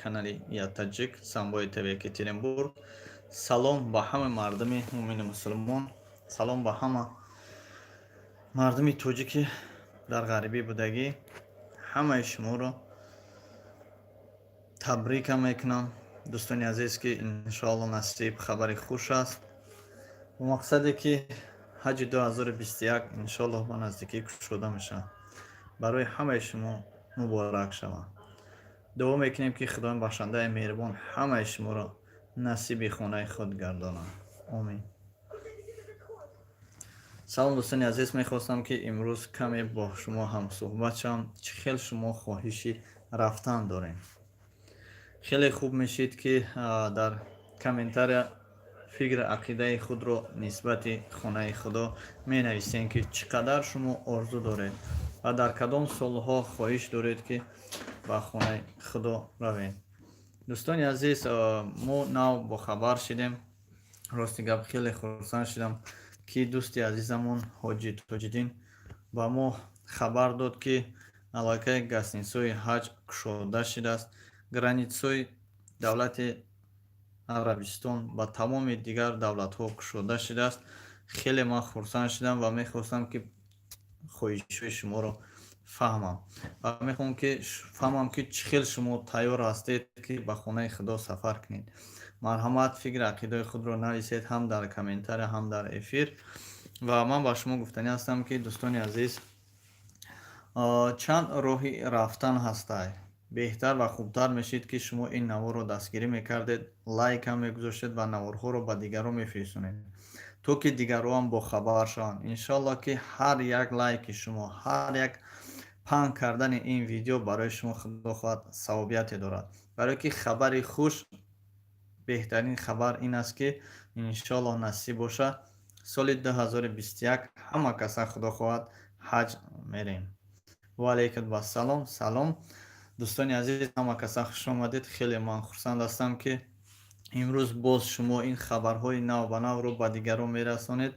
Канали Ятаҷик, Самбои ТВ, Екатеринбург. Салом ба ҳама мардуми мӯмини мусулмон, салом ба ҳама мардуми тоҷики дар ғарибӣ будагӣ. Ҳамаи шуморо табрика мекунам, дӯстони азиз, ки иншоалло насиб хабари хуш аст, бо мақсаде ки ҳаҷи 2021 иншоаллоҳ ба наздикӣ кушода мешавад. Барои ҳамаи шумо муборак шавад. Дуо мекунем, ки Худои бахшандаи меҳрубон ҳамаи шуморо насиби хонаи худ гардонад. Омин. Салом, дӯстони азиз. Мехостам, ки имрӯз каме бо шумо ҳамсӯҳбат шавам. Чӣ хел шумо хоҳиши рафтан дорем? Хеле хуб мешид, ки дар комментария фикр ақидаи худро нисбати хонаи Худо менависем, ки чӣ қадар шумо орзу доред ва дар кадом солҳо хоҳиш доред, ки ба хонаи Худо равем. Дӯстони азиз, мо нав бохабар шидем. Рости гап, хеле хурсанд шудам, ки дӯсти азизамон ҳоҷи Тоҷиддин ба мо хабар дод, ки аллакай гостиницаҳои ҳаҷ кушода шудааст, границаҳои давлати Арабистон ба тамоми дигар давлатҳо кушода шудааст. Хеле ман хурсанд шудам ва мехостам, ки хоҳишҳои шуморо фаҳмам ва мехоҳам, ки фаҳмам, ки чӣ хел шумо тайёр ҳастед, ки ба хонаи Худо сафар кунед. Марҳамат, фикр ақидаи худро нависед ҳам дар комментария, ҳам дар эфир. Ва ман ба шумо гуфтанӣ ҳастам, ки, дӯстони азиз, чанд роҳи рафтан ҳастай. Беҳтар ва хубтар мешид, ки шумо ин наворро дастгирӣ мекардед, лайкам мегузоштед ва наворҳоро ба дигарон мефирсонед, то ки дигарон бохабар шаванд. Иншоалло, ки ҳар як лайки шумо, ҳар як паҳн кардани ин видео барои шумо, худо хоҳад, савобияте дорад, барое ки хабари хуш, беҳтарин хабар ин аст, ки иншоалло насиб бошад, соли 2021 ҳама каса, худо хоҳад, ҳаҷ мерем. Ваалайкум ассалом. Салом, дӯстони азиз, ҳама каса хуш омадед. Хеле ман хурсанд ҳастам, ки имрӯз боз шумо ин хабарҳои навбанавро ба дигарон мерасонед.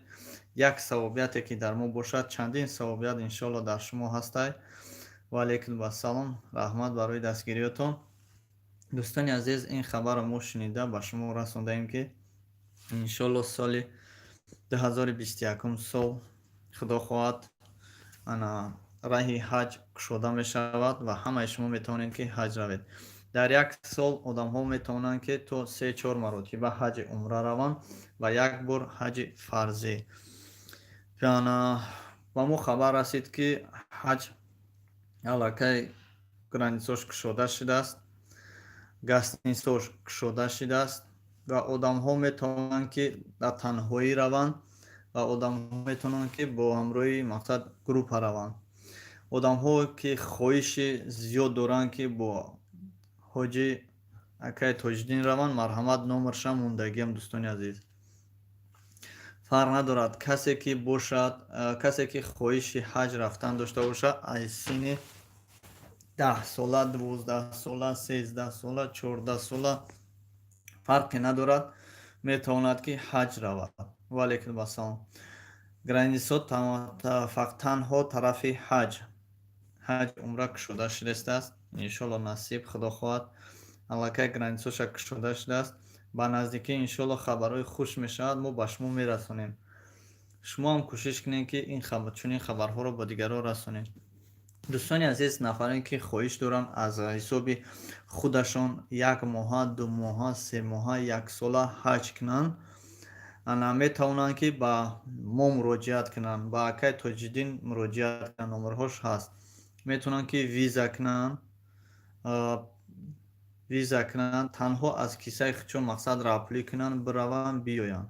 Як савобияте ки дар мо бошад, чандин савобият иншоалло дар шумо ҳастай. Ваалайкум ассалом, раҳмат барои дастгириётон. Дӯстони азиз, ин хабарро мо шунида ба шумо расондаем, ки иншоалло соли 2021 сол, худо хоҳад, ана раҳи ҳаҷ кушода мешавад ва ҳамаи шумо метавонед, ки ҳаҷ равед. Дар як сол одамҳо метавонанд, ки то се-чор маротиба ҳаҷи умра раванд ва як бор ҳаҷи фарзӣ. Ба мо хабар расид, ки ҳаҷ аллакай границаош кушода шудааст, гостиницаош кушода шудааст ва одамҳо метавонанд, ки дар танҳоӣ раванд, ва одамҳо метавонанд, ки бо ҳамроҳи, мақсад, группа раванд. Одамҳо, ки хоҳиши зиёд доранд, ки бо ҳоҷи акай Тоҷиддин раванд, марҳамат, номершам мондагиам. Дӯстони азиз, фарқ надорад, касе ки бошад, касе ки хоҳиши ҳаҷ рафтан дошта бошад, аз синни 10 сола, 12 сола, 13 сола, 14 сола, фарқе надорад, метавонад, ки ҳаҷ равад. Ваалайкум ассалом. Границаҳо танҳо тарафи ҳаҷ, умра кушода шудааст. Иншоалло насиб, худо хоҳад, аллакай границаоша кушода шудааст. Ба наздикӣ иншоалло хабарҳои хуш мешавад, мо ба шумо мерасонем. Шумо ҳам кӯшиш кунед, ки ин чунин хабарҳоро ба дигарон расонед. Дӯстони азиз, нафаре, ки хоҳиш доранд аз ҳисоби худашон як моҳа, 2 моҳа, 3 моҳа, яксола ҳаҷ кунанд, ана метавонанд, ки ба мо муроҷиат кунанд, ба акай Тоҷиддин муроҷиат кунанд. Номерҳош ҳаст. Метавонанд, ки виза кунанд, танҳо аз кисаи худшон, мақсад, роҳпулӣ кунанд, бираванд, биёянд.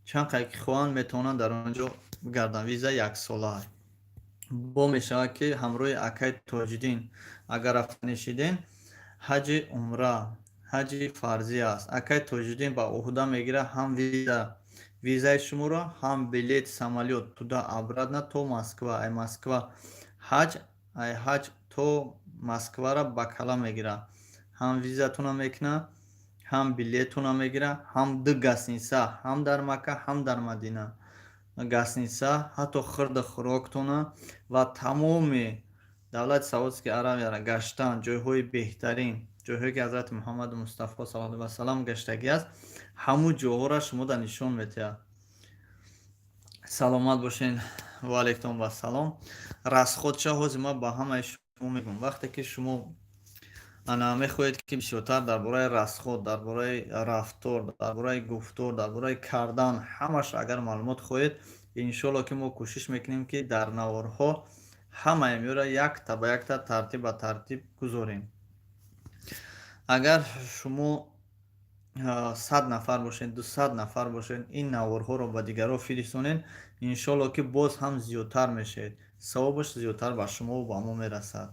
Чанд қадр ки хоҳанд, метавонанд дар он ҷо бигарданд. Виза яксола бо мешавад, ки ҳамроҳи акай Тоҷиддин агар рафтанӣ шидем, ҳаҷи умра, ҳаҷи фарзӣ аст. Акай Тоҷиддин ба уҳда мегирад ҳам визаи шуморо, ҳам билет самолёт туда обратно то Москва, ай Москва ҳаҷ, ай ҳаҷ то Москвара ба кала мегирад. Ҳам визатона мекунад, ҳам билетона мегирад, ҳам ду гостиница, ҳам дар Макка, ҳам дар Мадина гостиница, ҳатто хӯрду хӯроктона ва тамоми давлати Саудская Аравияро гаштан, ҷойҳои беҳтарин, Ҷойҳое, ки Ҳазрати Муҳаммаду Мустафо саллаллоҳу алайҳи васалам гаштагӣ аст, ҳамун ҷоҳоро шумо да нишон метиҳад. Саломат бошен, ва алайкум вассалом. Расход ча, ҳозир ман ба ҳамаи шумо мегӯям. Вақте ки шумо ана мехоҳед, ки бисёртар дар бораи расход, дар бораи рафтор, дар бораи гуфтор, дар бораи кардан, ҳамаш агар маълумот хоҳед, иншоалло, ки мо кӯшиш мекунем, ки дар наворҳо ҳамаи меёра якта ба якта, тартиб ба тартиб гузорем. Агар шумо 100 нафар бошед, 200 нафар бошед, ин наворҳоро ба дигарҳо фиристонед, иншоалло, ки боз ҳам зиёдтар мешавед, савобаш зиёдтар ба шумову ба мо мерасад.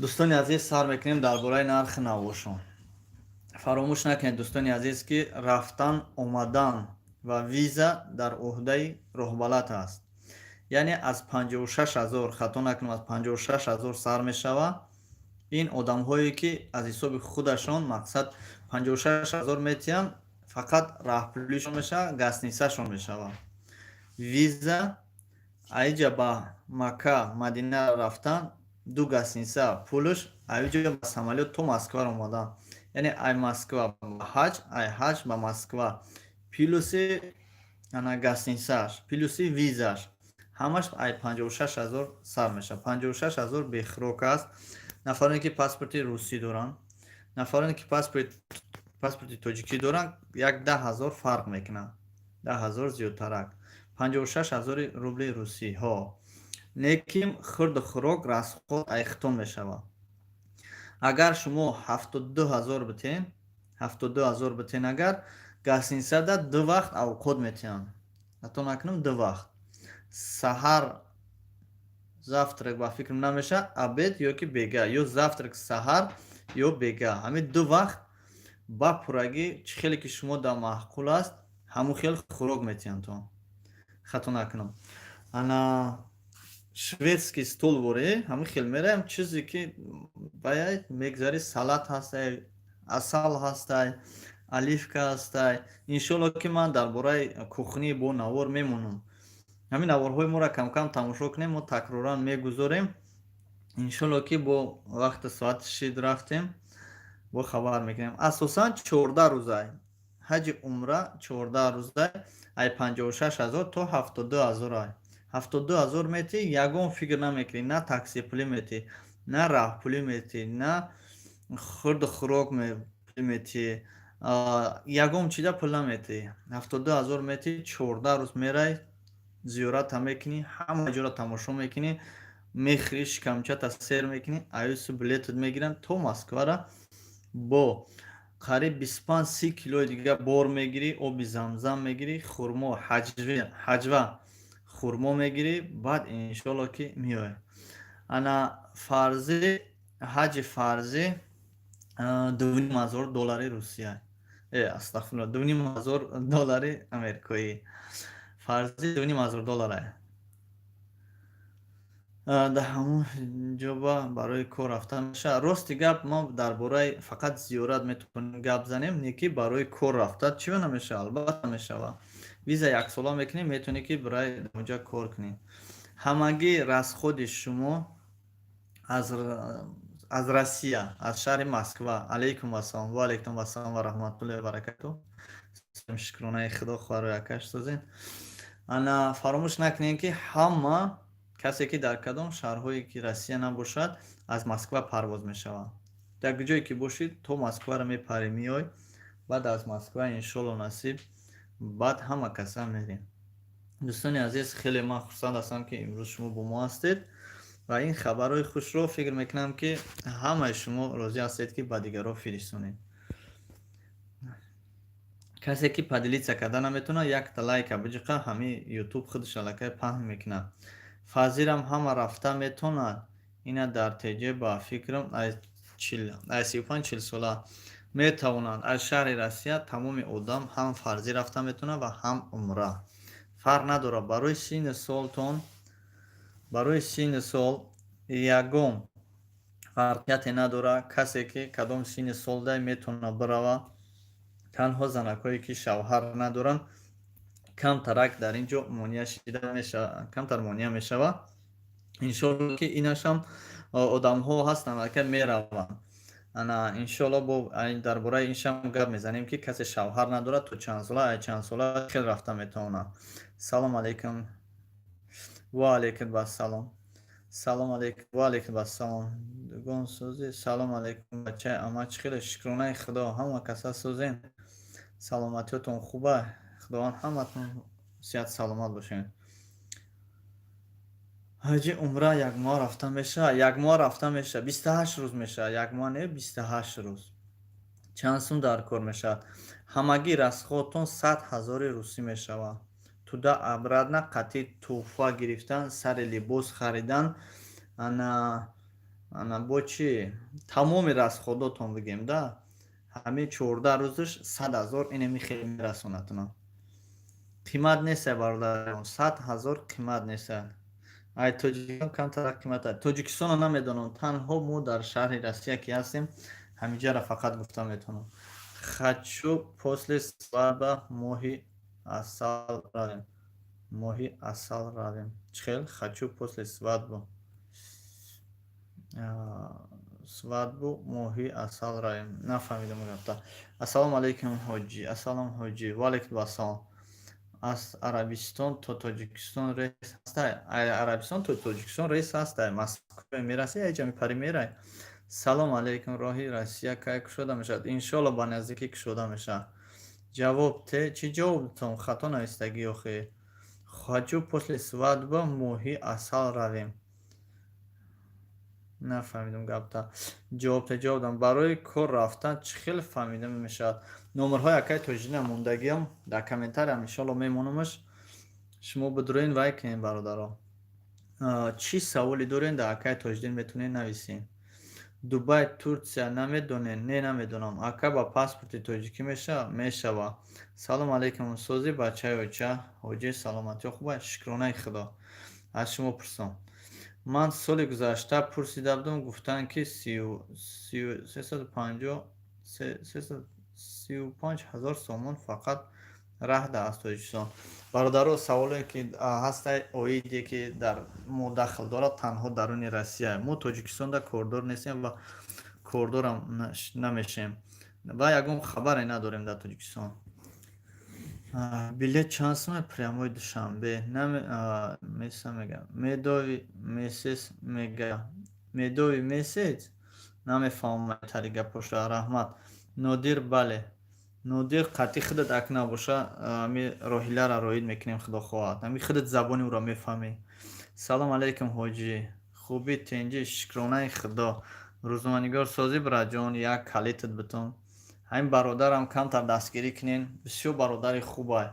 Дӯстони азиз, сар мекунем дар бораи нархи навошон. Фаромӯш накунед, дӯстони азиз, ки рафтан, омадан ва виза дар ӯҳдаи роҳбалад аст. Яъне аз 56 000, хато накунам, аз 56 000 сар мешавад. Ин одамҳое, ки аз ҳисоби худашон, мақсад, 56 000 метиҳанд, фақат раҳпулишон мешавад, гостиница шон мешавад. Виза, аиҷа ба Макка, Мадина рафтан, ду гостиница пулш, аиҷа ба самолёт то Москваро омадан, яъне ай Москва ба ҳаҷ, ай ҳаҷ ба Москва, плюс и ана гостиница ш, плюс и визаш, ҳамаш ай 56 000 сар мешавад. 56 000 бехӯрок аст. Нафароне, ки паспорти русӣ доранд, нафароне, ки паспорти тоҷикӣ доранд, як 10 000 фарқ мекунад, 10 000 зиёдтарак. 56 000-и рубли русӣ ҳо. Лекин хӯрду хӯрок, расход айхтон мешавад. Агар шумо 72 000 битен, 72 000 битен, агар гостиница да ду вақт авқот метиҳанд, хато накунам, ду вақт, саҳар завтрак ба фикрам намешавад, обед ё ки бега, ё завтрак саҳар, ё бега, ҳамин ду вақт ба пуррагӣ, чӣ хеле ки шумо дар маъқул аст, ҳамун хел хӯрок метиҳанд то, хато накунам, ана шведский стол боре, ҳамин хел мераем, чизе ки баяд мегзари, салат ҳастай, асал ҳастай, оливка ҳастай. Иншоалло, ки ман дар бораи кухни бо навор мемонам. Ҳамин наворҳои моро камкам тамошо кунем, мо такроран мегузорем. Иншоалло, ки бо вақти соати шид рафтем, бо хабар мекунем. Асосан 14 рӯзай ҳаҷи умра, 14 рӯзай, ай 56 000 то 72 000. Ай 72 000 метӣ, ягон фикр намекунӣ: на такси пулӣ метӣ, на раҳпулӣ метӣ, на хӯрду хӯрок пулӣ метӣ, ягон чиза пул наметӣ. 72 000 метӣ, 14 рӯз мерай, зиёрата мекунӣ, ҳама ҷоро тамошо мекунӣ, мехӯрӣ, шикамчата сер мекунӣ, аюсу билетат мегиранд то Москвара, бо қариб 25-30 килои дига бор мегирӣ, оби Замзам мегирӣ, хурмо, ҳаҷва, хурмо мегирӣ, баъд иншоалло, ки меояд. Ана фарзӣ, ҳаҷи фарзӣ 2500 доллари Русия, астағфирулло, 2500 доллари америкоӣ, фарзи 2500 доллара. Дар ҳамон ҷоба барои кор рафтан мешавад? Рости гап, мо дар бораи фақат зиёрат метавонем гап занем, не ки барои кор рафта чӣ намешавад? Албатта, мешавад. Виза яксола мекунӣ, метавонӣ, ки барои онҷа кор кунӣ. Ҳамагӣ расход и шумо аз Россия, аз шаҳри Москва. Алайкум ассалом, ва алайкум ассалом ва раҳматуллоҳи ва баракату. Шукронаи Худо, хоҳару якаш созем. Ана фаромӯш накунем, ки ҳама касе, ки дар кадом шаҳрҳое ки Россия набошад, аз Москва парвоз мешавад. Дар ҷое ки бошид, то Москваро мепарӣ, меой, баъд аз Москва, иншоалло, насиб, баъд ҳама каса мерем. Дӯстони азиз, хеле ман хурсанд ҳастам, ки имрӯз шумо бо мо ҳастед ва ин хабарҳои хушро, фикр мекунам, ки ҳамаи шумо розӣ ҳастед, ки ба дигарҳо фиристонед. Касе ки поделиться карда наметавонад, якта лайка биҷиқа, ҳамин Ютуб худаш аллакай паҳн мекунад. Фазирам ҳама рафта метавонад? Ина дар теҷе, ба фикрам, ай 35-40 сола метавонанд. Аз шаҳри Россия тамоми одам ҳам фарзӣ рафта метавонад ва ҳам умра, фарқ надорад барои синни солтон. Барои синни сол ягон фарқияте надорад. Касе ки кадом синни солда, метавонад бирава. Танҳо занакҳое, ки шавҳар надоранд, камтарак дар ин ҷо монеа шида мешавад, камтар монеа мешавад. Иншоалло, ки инашам одамҳо ҳастанд, ки мераванд. Ана, иншоалло, бо дар бораи иншам гап мезанем, ки касе шавҳар надорад, то чанд сола, ай чанд сола хел рафта метавонад. Салом алейкум. Ва алейкум ассалом. Салом алейкум. Ва алейкум ассалом. Дугон, сӯзи. Салом алейкум, бачаи ама, чӣ хеле? Шукронаи Худо, ҳама каса сӯзен, саломатиётон хуба. Худованд ҳаматон сиҳат саломат бошед. Ҳаҷи умра як моҳ рафта мешавад? Як моҳ рафта мешавад, 28 рӯз мешавад, як моҳ не, 28 рӯз. Чанд сум дар кор мешавад? Ҳамагӣ расходтон 100 ҳазори русӣ мешавад, туда обратно қатъи тӯҳфа гирифтан, сари либос харидан, ана ана бо чӣ, тамоми расходотон бигем да, ҳамин 14 рӯзаш 100 000 инеми хеле мерасонадтона. Қимат неста, бародарон, 100 000 қимат неста. Ай Тоҷикистон камтар қимат. Тоҷикистонро намедонам, танҳо мо дар шаҳри Россия ки ҳастем, ҳаминҷаро фақат гуфта метавонам. Хочу после свадьба моҳи асал равем. Моҳи асал равем. Чӣ хел? Хочу после свадьбу моҳи асал равем. Нафаҳмидам гапта. Ассалому алайкум, ҳоҷӣ. Ассалом, ҳоҷӣ. Ва алайкум ассалом. Аз Арабистон то Тоҷикистон рейс ҳастай? Арабистон то Тоҷикистон рейс ҳастай. Москва мерасӣ, яҷа мепарӣ, мерай. Салом алейкум. Роҳи Россия кай кушода мешавад? Иншоалло, ба наздикӣ кушода мешавад. Ҷавоб те. Чӣ ҷавобтон? Хато навистагӣ охи. Хочу после свадьба моҳи асал равем. Нафаҳмидам гапта. Ҷавоб те, ҷавоб дам. Барои кор рафтан чӣ хел фаҳмида мешавад? Номерҳои акаи Тоҷиддина мондагиам дар комментариям, иншоалло, мемонамаш, шумо бидурен вай кунед, бародаро. Чӣ саволе дорен, дар акаи Тоҷиддин метавонед нависед. Дубай, Турсия намедонед? Не, намедонам. Ака, ба паспорти тоҷикӣ мешавад? Мешавад. Салом алейкум, созӣ, бачаи оча, ҳоҷӣ, саломатиё хуба? Шукронаи Худо. Аз шумо пурсам. Ман соли гузашта пурсида будам, гуфтанд, ки 35 ҳазор сомон фақат раҳда аз Тоҷикистон. Бародаро, саволе ки ҳастай, оиде ки дар мо дахл дорад, танҳо даруни Россия. Мо Тоҷикистонда кордор нестем ва кордорам намешем ва ягон хабаре надорем дар Тоҷикистон. Билет чанд сума прямой Душанбе? Меса мега, медовый месяц мега, медовый месяц, намефаҳмам тари гапоша. Раҳмат, Нодир. Бале, Нодир, қатъи худат ак набоша, ами роҳиларо роид мекунем, Худо хоҳад, ами худат забони ӯро мефаҳмӣ. Салом алейкум, ҳоҷӣ, хубӣ, тинҷӣ? Шукронаи Худо. Рӯзноманигор, созӣ, бираҷон, як калитат битон. Ҳамин бародарам камтар дастгирӣ кунен, бисёр бародари хубай,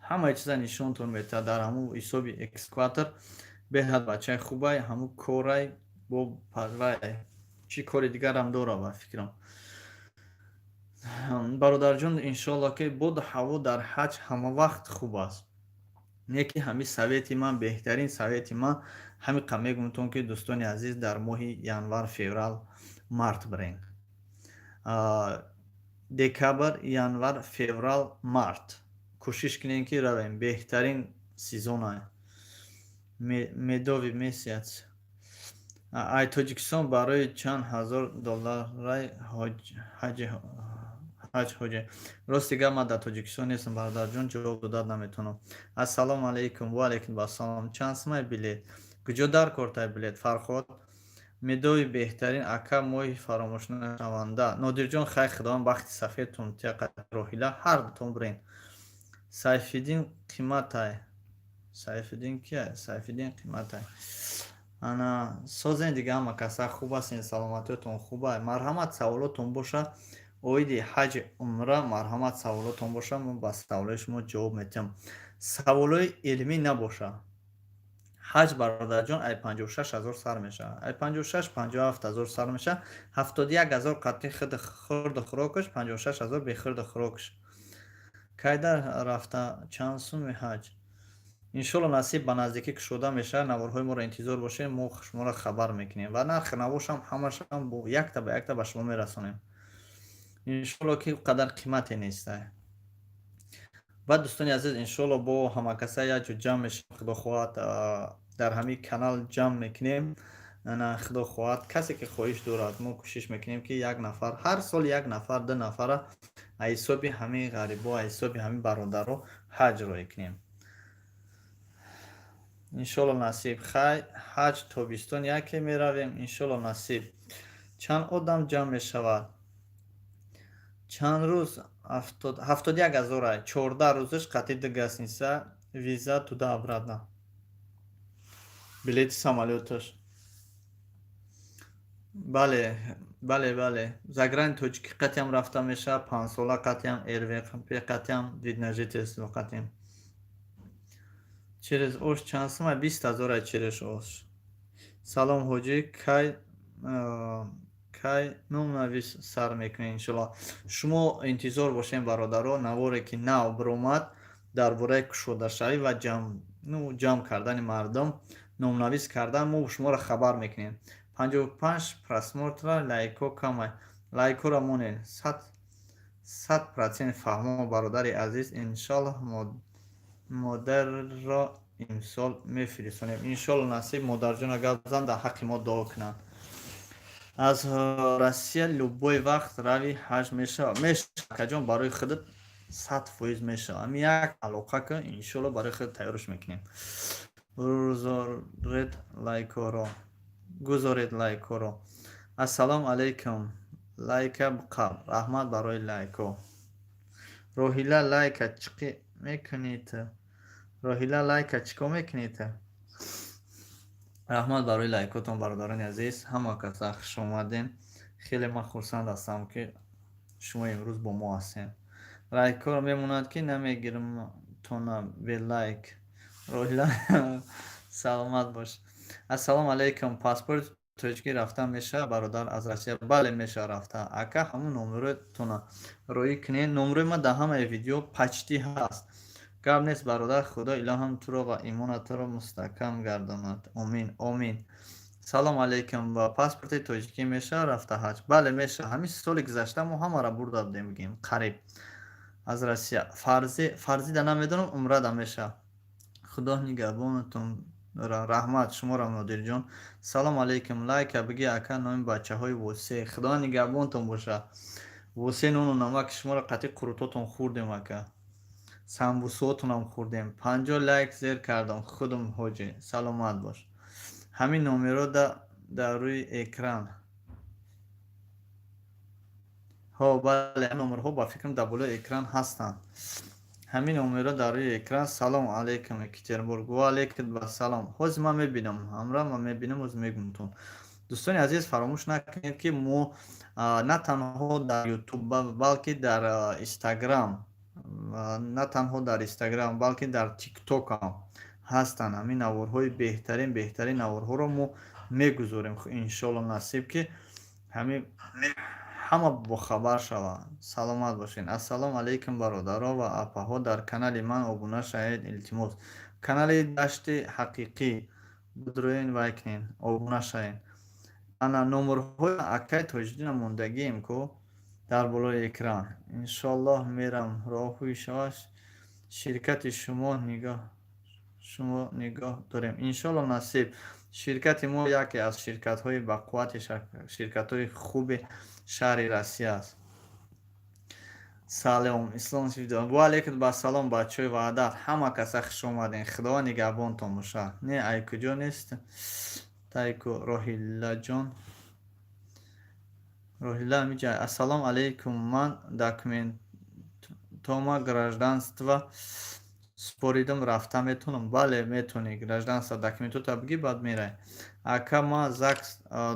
ҳамаи чиза нишонтон метиҳад дар ҳамун ҳисоби экскаватор. Беҳад бачаи хубай, ҳамун корай бо вай чӣ кори дигарам дора, ба фикрам. Бародарҷон, иншоалло, ки боду ҳаво дар ҳаҷ ҳама вақт хуб аст. Не ки ҳамин совети ман, беҳтарин совети ман ҳамин қа мегӯмтон, ки, дӯстони азиз, дар моҳи январ, феврал, март бирен. Декабр, январ, феврал, март кӯшиш кунем, ки равем, беҳтарин сезона. Медовый месяц. Ай Тоҷикистон барои чанд ҳазор долларай ҳаҷ, ҳоҷӣ? Рости гап, ман дар Тоҷикистон нестам, бародарҷон, ҷавоб дода наметавонам. Ассалому алайкум. Ва алайкум ассалом. Чанд сумай билет? Куҷо дар кортай билет, Фарход? Медои беҳтарин ака, моҳи фаромӯшнашаванда. Нодирҷон, хай, Худованд бахти сафедтон тия, роҳила ҳардутон бирен. Сайфиддин қиматай. Сайфиддин кия? Сайфиддин қиматай. Ана, созен, дига ҳама каса хуб ҳастен, саломатиётон хуба. Марҳамат, саволотон боша оиди ҳаҷи умра, марҳамат, саволотон боша, ман ба саволои шумо ҷавоб медиҳам. Саволои илмӣ набоша. Ҳаҷ, бародарҷон, ай 56 000 сар мешавад, ай 56, 57 000 сар мешавад. 71 000 қатъи худ хӯрду хӯрокаш, 56 000 бе хӯрду хӯрокаш. Кайдар рафта, чанд суми ҳаҷ? Иншолло, насиб, ба наздикӣ кушода мешавад. Наворҳои моро интизор бошед, мо шуморо хабар мекунем ва нархи навошам ҳамашам якта ба якта ба шумо мерасонем. Иншолло, ки қадар қимате нестай. Баъд, дӯстони азиз, иншолло, бо ҳамакаса як ҷо ҷамъ мешавем, Худо хоҳад, дар ҳамин канал ҷамъ мекунем. Ана, худо хоҳад, касе ки хоҳиш дорад, мо кӯшиш мекунем, ки як нафар ҳар сол, як нафар, ду нафара аз ҳисоби ҳамин ғарибо, аз ҳисоби ҳамин бародаро ҳаҷ роҳӣ кунем, иншолло, насиб. Хай, ҳаҷ тобистон яке меравем, иншолло, насиб. Чанд одам ҷамъ мешавад? Чанд рӯз? 71 ҳазора, 14 рӯзаш қатъи ду гостиница, виза туда обратно, билети самолёташ. Бале, заграни тоҷикӣ қатъиам рафта мешавад, 5 сола қатъиам, РВП қатъиам, вид на жительство қатъиам. Через Ош чанд сума? 20 ҳазора через Ош. Салом, ҳоҷӣ, кай номнавис сар мекунед? Иншолло, шумо интизор бошем, бародаро. Наворе ки нав биромад дар бораи кушодашавӣ ва ҷамъ кардани мардум, номнавис кардан, мо шуморо хабар мекунем. 55 просмотра, лайкҳо камай, лайкҳоро монед. 100% фаҳмо, бародари азиз. Иншоллоҳ, модарро имсол мефиристонем, иншолло, насиб. Модарҷона гап зан, дар ҳаққи мо дуо кунанд. Аз Россия любой вақт рави ҳаҷ мешавад? Мешавад, акаҷон, барои худат 100% мешавад. Ами як алоқа кун, иншолло, барои худ тайёрш мекунем. Гузоред лайкҳоро, гузоред лайкҳоро. Ассалому алайкум, лайка қабл, раҳмат барои лайкҳо. Роҳила, лайка чиқи мекунед? Роҳила, лайка чӣ кор мекунед? Раҳмат барои лайкотон, бародарони азиз. Ҳама каса хуш омадем. Хеле ман хурсанд ҳастам, ки шумо имрӯз бо мо ҳастем. Лайкҳоро мемонад, ки намегирам тона бе лайк. Роҳила, саломат бош. Ассалому алайкум, паспорти тоҷикӣ рафта мешавад, бародар, аз Россия? Бале, мешавад рафта. Ака, ҳамун номеротона роӣ кунед. Номерои ман дар ҳамаи видео почти ҳаст. Гап нест, бародар. Худо илоҳам туро ва имонатро мустаҳкам гардонад. Омин, омин. Салом алейкум, ба паспорти тоҷикӣ мешавад рафта ҳаҷ? Бале, мешавад. Ҳамин соли гузашта мо ҳамаро бурда будем, бигем, қариб аз Россия. Фарзи, фарзида намедонам, умрада мешавад. Худо нигаҳбонатон. Раҳмат шуморо, Нодирҷон. Салом алейкум, лайка биги, ака, номи бачаҳои Восе. Худо нигаҳбонтон бошад. Восе нону намаки шуморо қатъи қурутотон хӯрдем, ака, самбусоотонам хӯрдем. 50 лайк зер кардам худум, ҳоҷӣ, саломат бош. Ҳамин номеро дар рӯи экран. Ҳо, бале, номерҳо, ба фикрам, дар болои экран ҳастанд, ҳамин номерҳо дар рӯи экран. Салом алейкум, Екатеринбург. Ва алейкум басалом. Ҳозир ман мебинам, ҳамра ман мебинам, ҳозир мегумтон. Дӯстони азиз, фаромӯш накунед, ки мо на танҳо дар Ютуб, балки дар Инстаграм, на танҳо дар Инстаграм, балки дар Тиктокам ҳастанд. Ҳамин наворҳои беҳтарин, беҳтарин наворҳоро мо мегузорем, иншолло, насиб, ки ҳамин ҳама бохабар шаванд. Саломат бошед. Ассалому алайкум, бародаро ва апаҳо, дар канали ман обуна шавед, илтимос. Канали Дашти ҳақиқӣ бидроен, вай кунед, обуна шавед. Ана, номерҳои акай Тоҷиддина мондагием ку дар болои экран. Иншоллоҳ, мерам, роҳҳӯи шаваш ширкати шумо нигоҳ, шумо нигоҳ дорем, иншолло, насиб. Ширкати мо яке аз ширкатҳои бақуввати, ширкатҳои хуби шаҳри Россия аст. Салом, Ислом. Ва алейкум басалом, бачаҳои Ваҳдат, ҳама каса хуш омадем. Худованд нигаҳбонтон бошад. Не, ай куҷо нест тайку, Роҳилаҷон, Роҳила миҷа. Ассалому алейкум, ман документома гражданство супоридам, рафта метавонам? Бале, метавонӣ. Гражданство документота бигӣ, баъд мерай. Ака, ман ЗАГС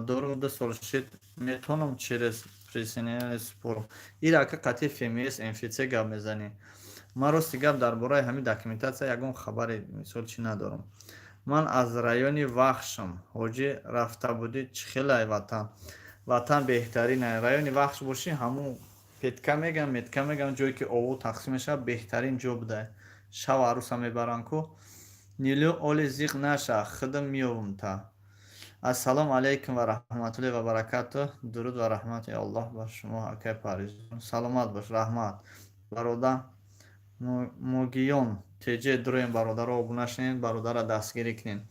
дорум, 2 сол шид, метавонам через присоединение супорам? Ира, ака, қатъи ФМС, МФЦ гап мезанӣ. Ман, рости гап, дар бораи ҳамин документатсия ягон хабаре, мисол, чӣ надорам. Ман аз райони Вахшам, ҳоҷӣ. Рафта будӣ? Чӣ хелай ватан? Ватан беҳтарин. Райони Вахш бошӣ, ҳамун петка мегам, метка мегам, ҷое ки ову тақсим мешавад, беҳтарин ҷо буда. Шав арӯса мебаранд ку. Нилӯ, оли зиқ наша, худам меёвум та. Ассалому алайкум ва раҳматуллоҳи ва баракатуҳ. Дуруд ва раҳмати Аллоҳ бар шумо, акай Парвизҷон. Саломат бош, раҳмат. Бародар Могиён теҷе, дуроем, бародаро, обуна шунед, бародарро дастгирӣ кунед.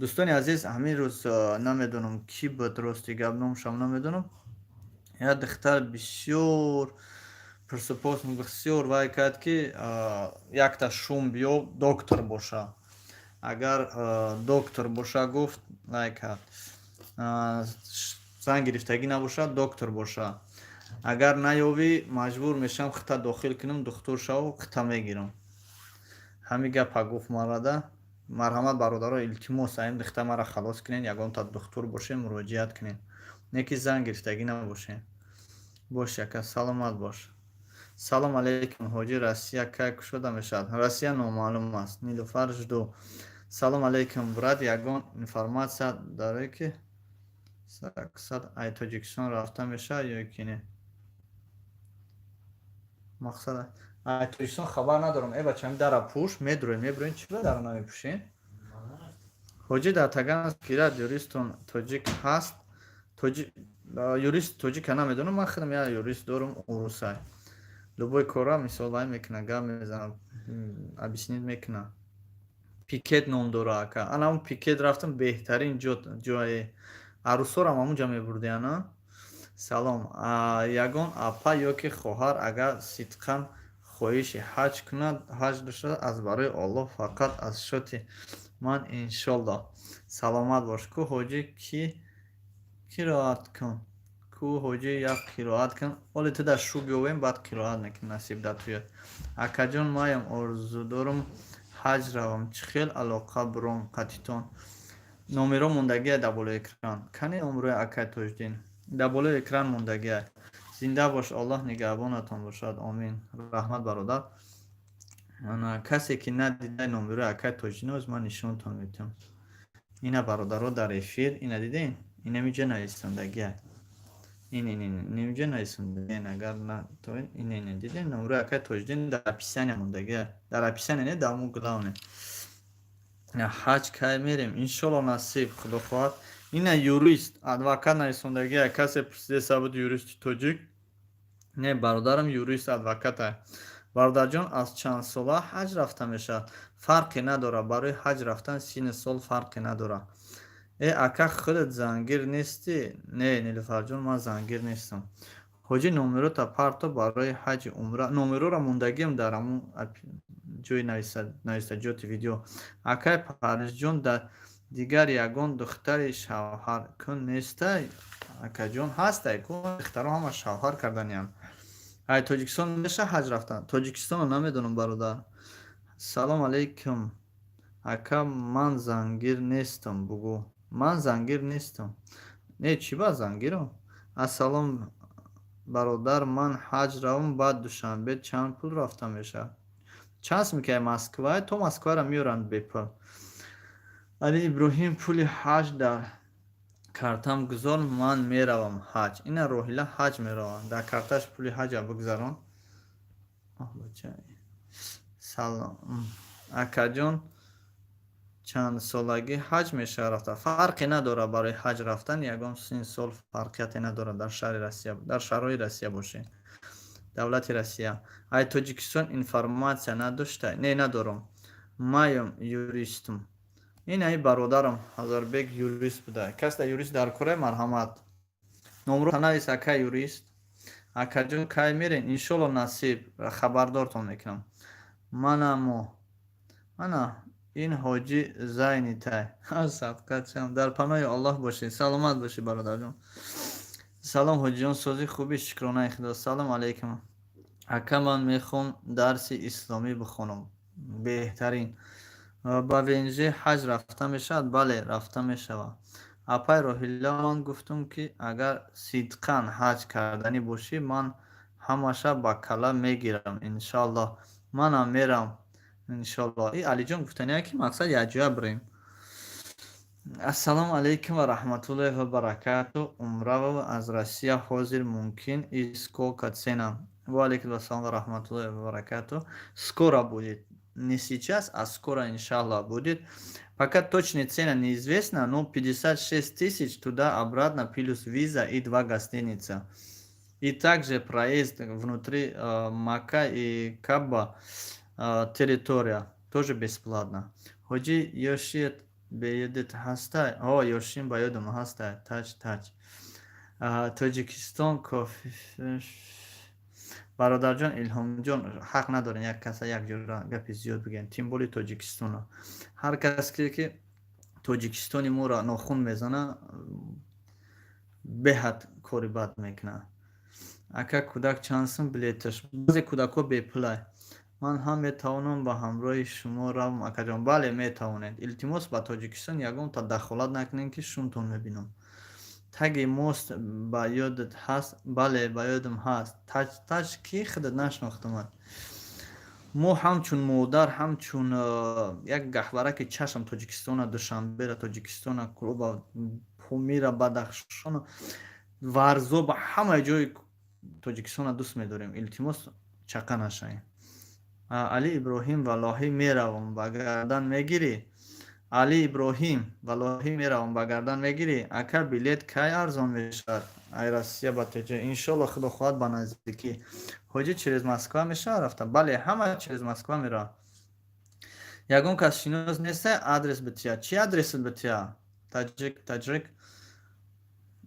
Дӯстони азиз, ҳамин рӯз намедонам, кӣ буд, рости гап, номшам намедонам, як духтар бисёр пурсупос, бисёр вай кард, ки якта шум биё, доктор боша. Агар доктор боша, гуфт, вай кард, зан гирифтагӣ набошад, доктор боша. Агар наёвӣ, маҷбур мешавам хита дохил кунам, духтур шаву хита мегирам. Ҳамин гапа гуфт марада. Марҳамат, бародаро, илтимос, аим духта мара халос кунед. Ягонта духтур боше, муроҷиат кунед, не ки зан гирифтагӣ набошед. Бош, яка, саломат бош. Салом алейкум, ҳоҷӣ, Россия кай кушода мешавад? Россия номаълум аст. Нилуфар, жду. Салом алейкум, брат, ягон информация дарое, ки саксад ай Тоҷикистон рафта мешавад ё ки не? Мақсад, ай Тоҷикистон хабар надорам. Э, бача, дара пӯш, медуроем, мебуроем. Чӣ ба дара намепӯшем? Ҳоҷӣ, дар Таганрог юристон тоҷик ҳаст? Юрист тоҷика намедонам. Ман худам як юрист дорам, урусай. Любой кора, мисол, вай мекуна, гап мезана, объяснить мекуна. Пикет ном дора, ака. Ана он Пикет рафтам, беҳтарин ҷое. Арӯсорам ҳамунҷа мебурдиана. Салом, ягон апа ёки хоҳар агар сидқан хоҳиши ҳаҷ кунад, ҳаҷ дошта, аз барои Оллоҳ, фақат аз шоти ман, иншоллоҳ. Саломат бош. Ку, ҳоҷӣ, ки қироат кун, ку, ҳоҷӣ, як қироат кун. Оле ту дар шу биёвем, баъд қироат мекунем, насиб дар туяд. Акаҷон, маям орзу дорам ҳаҷ равам, чӣ хел алоқа буром қатитон? Номеро мондагия дар болои экран. Кани номерои акай Тоҷиддин? Дар болои экран мондагия. Зинда бош, Аллоҳ нигаҳбонатон бошад, омин. Раҳмат, бародар. Касе ки надида номерои акай Тоҷиддин, оз ман нишонтон медиҳам. Ина, бародаро, дар эфир ина дидем, инамиҷа нависондагия, ин ин инамиҷа нависондагия. Агар ин ин дидем, номерои акай Тоҷиддин дар описания мондагия, дар описания не, дар мо главное. Ҳаҷ кай мерем? Иншолло, насиб, худо хоҳад. Ина, юрист, адвокат нависондагия. Касе пурсидеса буд, юристи тоҷик не, бародарам юрист, адвоката. Бародарҷон, аз чанд сола ҳаҷ рафта мешавад? Фарқе надорад, барои ҳаҷ рафтан синну сол фарқе надорад. Э, ака, худат зангир нестӣ? Не, Нилуфарҷон, ман зангир нестам. Ҳоҷӣ, номерота парто барои ҳаҷи умра. Номероро мондагиам дар ҳамун ҷои навистаҷоти видео. Акай Паризҷон, дар дигар ягон духтари шавҳаркун нестай? Акаҷон, ҳастай ку, духтаро ҳама шавҳар карданиям. Ай Тоҷикистон меша ҳаҷ рафтан? Тоҷикистонро намедонам, бародар. Салом алейкум, ака, ман зангир нестам, бугӯ, ман зангир нестам. Не, чӣ ба зангирам? Ассалом, бародар, ман ҳаҷ равам, баъд Душанбе чанд пул рафта мешавад? Чанд сум ки Москва то Москваро меоранд бепул. Али Иброҳим, пули ҳаҷ дар картам гузор, ман меравам ҳаҷ. Ина, Роҳила ҳаҷ меравад, дар карташ пули ҳаҷа бигзарон. Салом, акаҷон, чандсолагӣ ҳаҷ мешавад рафта? Фарқе надорад, барои ҳаҷ рафтан ягон син сол фарқияте надорад. Дар шаҳри Россия, дар шаҳрҳои Россия бошед, давлати Россия. Ай Тоҷикистон информация надошта? Не, надорам. Маям юристум. Ин ай бародарам Ҳазарбек юрист буда. Кас дар юрист дар кора, марҳамат, номро навис. Ака юрист, акаҷон, кай мерен? Иншолло, насиб, хабардортон мекунам. Манамо, мана ин ҳоҷӣ Зайнитай сабқатшам. Дар паноҳи Аллоҳ бошед, саломат бошед, бародарҷон. Салом, ҳоҷиҷон, сози, хуби, шукронаи Худо. Салом алейкум, ака, ман мехоҳам дарси исломӣ бихонам. Беҳтарин. Ба ВНЖ ҳаҷ рафта мешавад? Бале, рафта мешавад. Апай Роҳилла, ман гуфтум, ки агар сидқан ҳаҷ карданӣ бошӣ, ман ҳамаша ба кала мегирам, иншоаллоҳ. Манам мерам, иншоаллоҳ. И Алиҷон гуфтания, ки мақсад якҷоя бирем. Ассалому алайкум ва раҳматуллоҳи ва баракату. Умра аз Россия ҳозир мумкин и сколько цена? Ва алайкум ассалом ва раҳматуллоҳи ва баракату. Скоро будет, не сейчас, а скоро, иншаллах, будет. Пока точная цена неизвестна, но 56 тысяч туда-обратно, плюс виза и два гостиница. И также проезд внутри Мака и Каба, территория, тоже бесплатно. Ҳоҷӣ, ёшиет. Ба ёдат ҳастай? О, ёшим ба ёдам ҳастай. Тач тач. Тоҷикистон кофи. Бародарҷон Илҳомҷон, ҳақ надорем як каса як ҷора гапи зиёд бигӯем, тем более Тоҷикистона. Ҳар кас ки Тоҷикистони моро нохун мезана, беҳад кори бад мекунад. Ака, кӯдак чанд сум билеташ? Баъзе кӯдакҳо бепулай. Ман ҳам метавонам ба ҳамроҳи шумо равам, акаҷон? Бале, метавонед. Илтимос, ба Тоҷикистон ягонта дахолат накунед, ки шумтон мебинам. Таги мост ба ёдат ҳаст? Бале, ба ёдам ҳаст. Тач тач ки худат нашинохтамад. Мо ҳамчун модар, ҳамчун як гаҳвараки чашм Тоҷикистона, Душанбера, Тоҷикистона, Кӯлоба, Помира, Бадахшона, Варзоба, ҳамаи ҷои Тоҷикистона дӯст медорем. Илтимос, чақа нашавем. Али Иброҳим, валлоҳӣ меравам, ба гардан мегирӣ? Али Иброҳим, валлоҳӣ меравам, ба гардан мегирӣ? Ака, билет кай арзон мешавад ай Россия ба Тҷ? Иншолло, худо хоҳад, ба наздикӣ. Ҳоҷӣ, через Москва мешавад рафта? Бале, ҳама через Москва меравад. Ягон кас шинос нестай, адрес бития? Чӣ адресат бития? Таҷик, таҷик.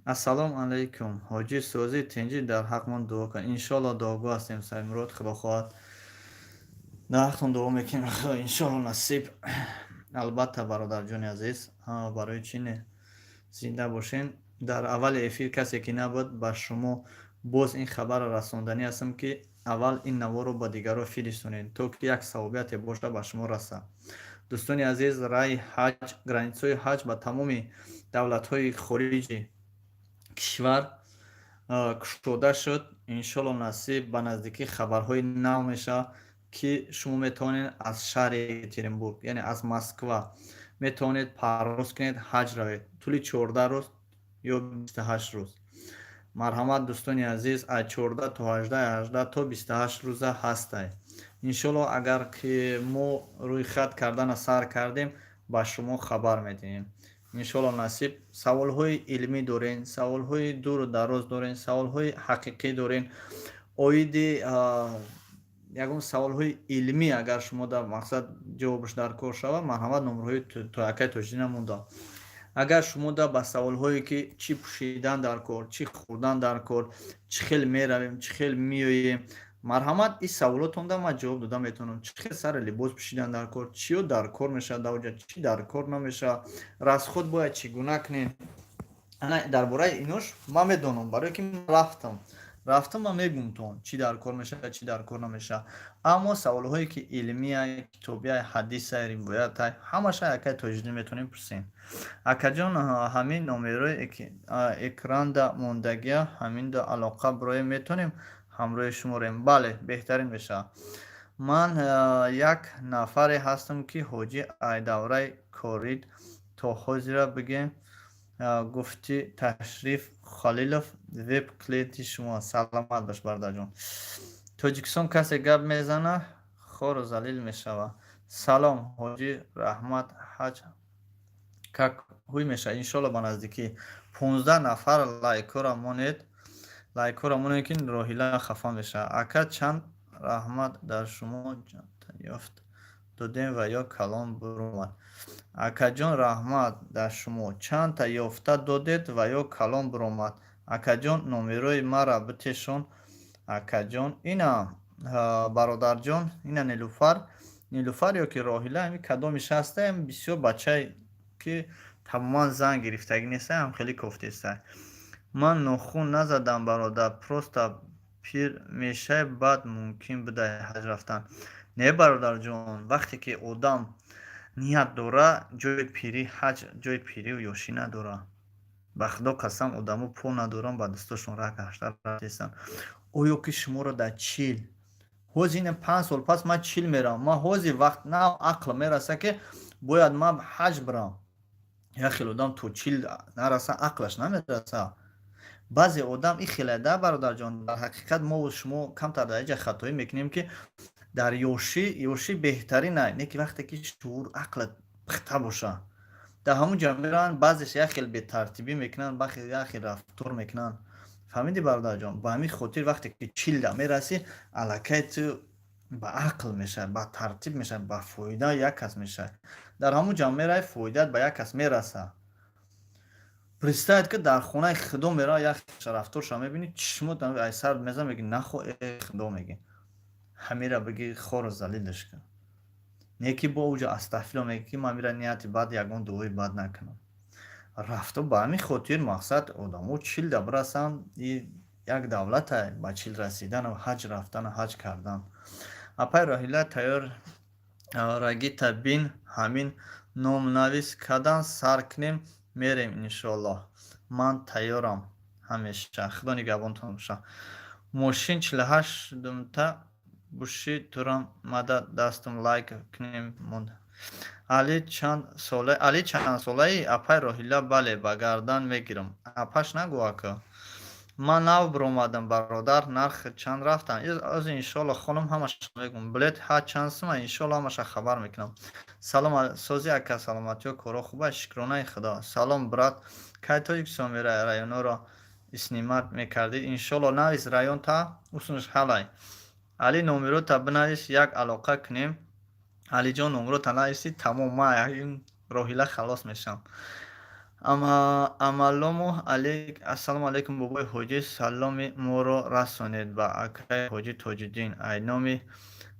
Ассалому алайкум, ҳоҷӣ, созӣ, тинҷӣ, дар ҳаққмон дуо кун. Иншолло, дуогӯ ҳастем, Саймурод, худо хоҳад, дар ҳақтон дуо мекунем, иншолло, насиб. Албатта, бародарҷони азиз, барои чӣ не? Зинда бошен. Дар аввали эфир касе ки набуд, ба шумо боз ин хабарро расонданӣ ҳастам, ки аввал ин наворро ба дигарон фиристонед, то ки як савобияте боша, ба шумо расад. Дӯстони азиз, раи ҳаҷ, границаҳои ҳаҷ ба тамоми давлатҳои хориҷи кишвар кушода шуд. Иншолло, насиб, ба наздикӣ хабарҳои нав мешавад, ки шумо метавонед аз шаҳри Екатеринбург, яъне аз Москва метавонед парвоз кунед, ҳаҷ равед тӯли 14 рӯз ё 28 рӯз. Марҳамат, дӯстони азиз, аз 14 то 18, 18 то 28 рӯза ҳастай. Иншолло, агар ки мо рӯйхат кардана сар кардем, ба шумо хабар медиҳем. Иншолло, насиб. Саволҳои илмӣ дорен, саволҳои дуру дароз дорен, саволҳои ҳақиқӣ дорен, оиди ягон саволҳои илмӣ, агар шумо дар мақсад ҷавобаш дар кор шавад, марҳамат, номерҳои тоякаи тоҷидина монда. Агар шумо да ба саволҳое, ки чӣ пӯшидан дар кор, чӣ хӯрдан дар кор, чӣ хел меравем, чӣ хел меоем, марҳамат, ин саволотонда ман ҷавоб дода метавонам. Чӣ хел сари либос пӯшидан дар кор, чиё дар кор мешавад дар чӣ дар кор намешавад, расход бояд чӣ гуна кунем, ана дар бораи инош ман медонам, барое ки рафтам, рафтам, ман мегумтон, чӣ дар кор мешавад, чӣ дар кор намешавад. Аммо саволҳое ки илмия, китобия, ҳадиса, ривоятай, ҳамаша якай тоҷидин метавонем пурсем. Акаҷон, ҳамин номерои экранда мондагия, ҳаминда алоқа бироем, метавонем ҳамроҳи шуморем? Бале, беҳтарин мешавад. Ман як нафаре ҳастам, ки ҳоҷӣ ай давраи корид то ҳозира бигем. Гуфти Ташриф Халилов веб клиенти шумо. Саломат бош, бародарҷон. Тоҷикистон касе гап мезана, хору залил мешавад. Салом, ҳоҷӣ, раҳмат. Ҳаҷ как ҳуй мешавад? Иншолло, ба наздикӣ. 15 нафар лайкҳоро монед, лайкҳоро монед, ки Роҳила хафа мешавад. Ака, чанд раҳмат дар шумо ёфт додем ва ё калом буромад? Акаҷон, раҳмат дар шумо чандта ёфта додед ва ё калом буромад? Акаҷон, номерои мара битешон. Акаҷон, ина бародарҷон, ина Нилуфар, Нилуфар ё ки Роҳила, ами кадомиш ҳастаем? Бисёр бачае ки тамоман зан гирифтагӣ нестаям, хеле кофтестай. Ман нохун назадам, бародар, просто пир мешавӣ, баъд мумкин будай ҳаҷ рафтан. Не, бародарҷон, вақте ки одам ният дора, ҷои пирӣ ҳаҷ ҷои пирию ёшӣ надора. Ба худо қасам, одамо по надоранд, ба дастошон ра гашта рафтестанд. Оё ки шуморо дар 40, ҳозир ина 5 сол пас ман 40 меравам, ман ҳозир вақт на ақл мераса, ки бояд ман ҳаҷ бирам. Як хел одам то 40 нараса, ақлаш намераса. Баъзе одам и хеледа, бародарҷон. Дар ҳақиқат, мо шумо камтар дар ҷа хатоӣ мекунем, ки дар ёшӣ, ёшӣ беҳтарина, не ки вақте ки шуур, ақлат пухта боша, дар ҳамун ҷо мераванд, баъзеш як хел бетартибӣ мекунанд, баъзе як хел рафтор мекунанд. Фаҳмидӣ, бародарҷон? Ба ҳамин хотир, вақте ки 40-да мерасӣ, аллакай ту Ба ақл мешавад, ба тартиб мешавад, ба фоида як кас мешавад. Дар ҳамун ҷамъ меравӣ, фоидаат ба як кас мерасад. Представить, ки дар хонаи Худо мерава, як рафторша мебинӣ, чишмот ай сар мезан, меги: «Нахо, э Худо», меги, ҳамира бигӣ, хору залилаш кун. Не ки бо уҷа астағфирулло меги, ки ман мира нияти бад, ягон дуои бад накунам. Рафто ба ҳамин хотир мақсад одамо 40-да бирасанд, и як давлата ба 40 расидану ҳаҷ рафтану ҳаҷ кардан. Апай Роҳила, тайёр рагита бин, ҳамин номнавис кардан сар кунем, мерем, иншоаллоҳ. Ман тайёрам ҳамеша. Худо нигаҳбонтон боша. Мошин 48 думта буши турам мада дастум лайк кунем монд. Али чанд сола, Али чанд солаи, апай Роҳила? Бале, ба гардан мегирам. Апаш нагӯ, ака. Ман нав биромадам, бародар, нарх чанд рафтан? Оз, иншоалло, хонум, ҳамаша мегӯм. Билет ҳа чанд сума, иншоалло, ҳамаша хабар мекунам. Салом, сози, ака, саломатиё, коро хуба? Шукронаи Худо. Салом, брат, кай Тоҷикистон меравӣ? Районҳоро снимать мекардӣ, иншоалло. Навис район та усунаш ҳалай. Али, номерота бинавис, як алоқа кунем. Алиҷон, номерота нависи, тамом, ма Роҳила халос мешавам. Амалому алейк. Ассалому алайкум, бобои ҳоҷӣ, саломи моро расонед ба акаи ҳоҷӣ Тоҷиддин, айноми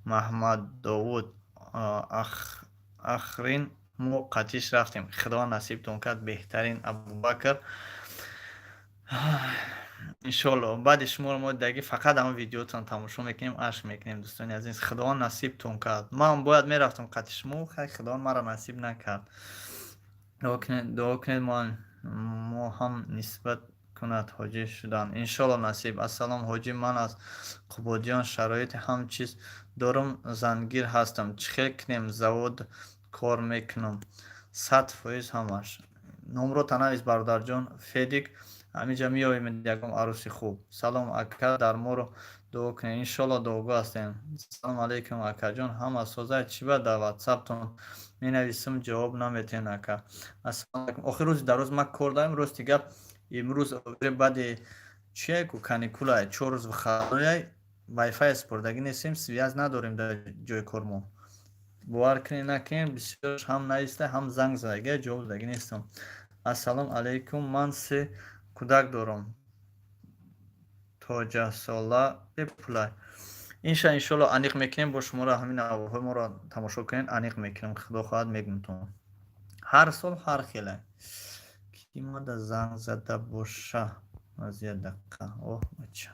Маҳмаддовуд. Ахрин мо қатиш рафтем. Худованд насибтон кард, беҳтарин Абубакр. Иншоалло, баъди шуморо мо даги фақат ҳамон видеотон тамошо мекунем, ашк мекунем. Дӯстони азиз, Худованд насибтон кард. Ман бояд мерафтам қати шумо, хай, Худованд маро насиб накард. Дуо кунед, мо ҳам нисбат кунад ҳоҷӣ шудан. Иншоалло, насиб. Ассалом, ҳоҷӣ, ман аз Қубодиён, шароити ҳам чиз дорум, зангир ҳастам. Чӣ хел кунем? Завод кор мекунам. 100% ҳамаш. Номрота навис, бародарҷон Федик, ҳаминҷа меоем, ягон арӯси хуб. Салом, ака, дар моро дуо кунед. Иншоалло, дуогӯ ҳастем. Салом алейкум, акаҷон, ҳама соза? Чӣ ба дар ватсаптон менависам, ҷавоб наметиҳен, ака? Ассалому алайкум. Охир рӯзи дар рӯз ман кор дорем, рости гап, имрӯз баъди чие ку, каникулай, 4 рӯз выходной, вайфай спордагӣ нестем, связь надорем дар ҷои кормо. Бовар кунед, накунед, бисёрш ҳам нависта, ҳам занг задагия, ҷавоб додагӣ нестам. Ассалому алайкум, ман се кӯдак дорам, тоҷасола, бепулай. Инша, иншоалло, аниқ мекунем бо шуморо. Ҳамин навоҳои моро тамошо кунед, аниқ мекунем, Худо хоҳад, мегумтон. Ҳар сол ҳар хеле. Ки мада занг зада боша? Аз як дақиқа. Оҳ, бача.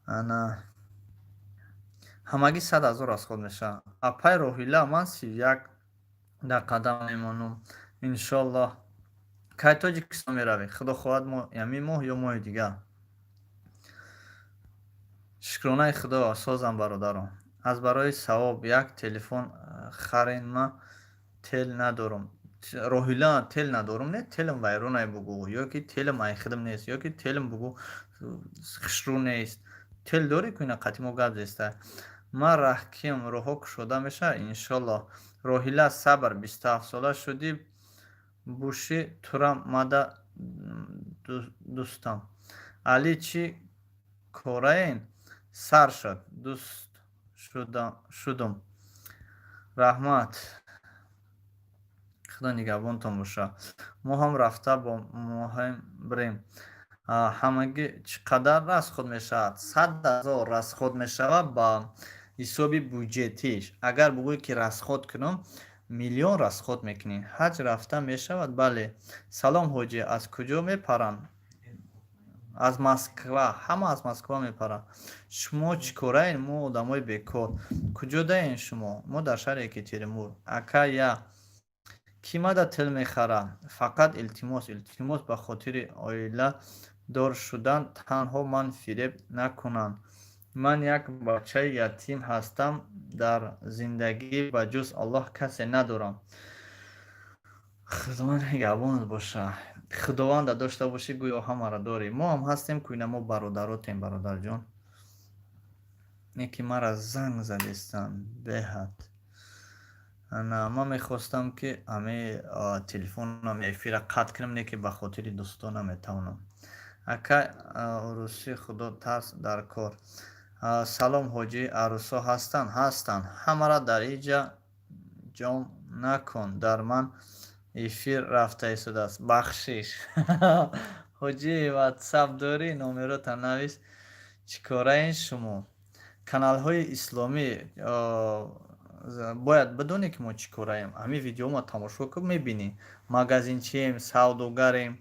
Ана ҳамагӣ 100 000 расход мешавад. Апай Роҳила, ман 31 дар қадам мемонам. Иншоаллоҳ. Кай Тоҷикистон меравӣ? Худо хоҳад, мо ҳамин моҳ ё моҳи дигар. Шукронаи Худо, созам, бародарон. Аз барои савоб як телефон харен, ман тел надорам. Роҳила, тел надорам, не, телам вайронай бугӯ, ё ки телам айхидам нест, ё ки телам бугӯ хушрӯ нест. Тел дорӣ ку, ина қати мо гап зеста. Ман раҳкиям, роҳҳо кушода мешавад, иншоаллоҳ. Роҳила, сабр, 27-сола шудӣ, буши турам мада дӯстам. Али, чӣ кораен? Сар шуд, дӯст шудум. Раҳмат. Худо нигаҳбонтон боша. Мо ҳам рафта бо моҳем бирем. Ҳамагӣ чӣ қадар расход мешавад? 100 000 расход мешавад ба ҳисоби буҷетиш. Агар бугӯӣ, ки расход кунам, миллион расход мекунӣ. Ҳаҷ рафта мешавад? Бале. Салом, ҳоҷӣ, аз куҷо мепаранд? Аз Москва, ҳама аз Москва мепаранд. Шумо чӣ кораен? Мо одамои бекор. Куҷо даен шумо? Мо дар шаҳри Екатеринбург. Ака, я кӣ мада тел мехарад? Фақат илтимос, илтимос, ба хотири оила дор шудан танҳо ман фиреб накунанд. Ман як бачаи ятим ҳастам, дар зиндагӣ ба ҷуз Аллоҳ касе надорам. Худованд нигаҳбонат боша. Худованда дошта бошӣ, гӯё ҳамаро дорӣ. Мо ҳам ҳастем ку, ина мо бародаротем, бародарҷон. Не ки мара занг задистанд беҳад. Ана ман мехостам, ки ҳами телефонам эфира қатъ кунам, не ки ба хотири дӯстон наметавонам. Ака, урусӣ, худо тарс дар кор. Салом, ҳоҷӣ, арӯсҳо ҳастанд? Ҳастанд. Ҳамаро дар иҷа ҷом накун, дар ман эфир рафта истодааст. Бахшиш. Ҳоҷӣ, ватсап дорӣ? Номерота навис. Чӣ кораен шумо? Каналҳои исломӣ бояд бидонӣ, ки мо чӣ кораем. Ҳамин видеома тамошо кун, мебинӣ. Магазинчием, савдогарем,